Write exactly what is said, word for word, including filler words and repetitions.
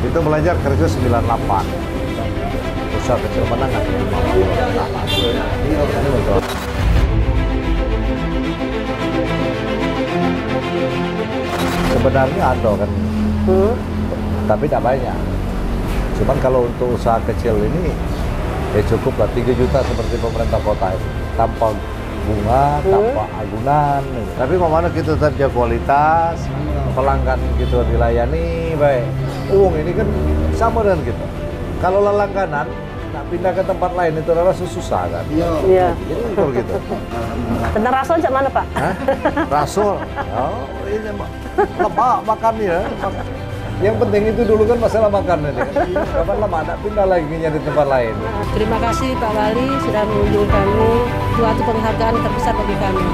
Kita belajar kerja sembilan lapan. Usaha kecil menengah lima puluh. Sebenarnya ada kan, tapi tidak banyak. Cuman kalau untuk usaha kecil ini, ya cukuplah tiga juta seperti pemerintah kota ini. Tanpa bunga, tanpa agunan. Tapi mak mano kita tetap jaga kualitas, pelanggan kita dilayani baik. Uang ini kan sama dengan kita. Kalau langganan, nak pindah ke tempat lain itu adalah susah kan. Iya. Iya. Jadi ukur gitu. Kena rasul cak mana, Pak? Hah? Rasul? Oh, ini, Pak. Lemak makan ya. Yang penting itu dulu kan masalah makan ini. Kapan lemak nak pindah lagi nyari tempat lain. Terima kasih Pak Wali sudah mengunjungi kami. Itu penghargaan terbesar bagi kami.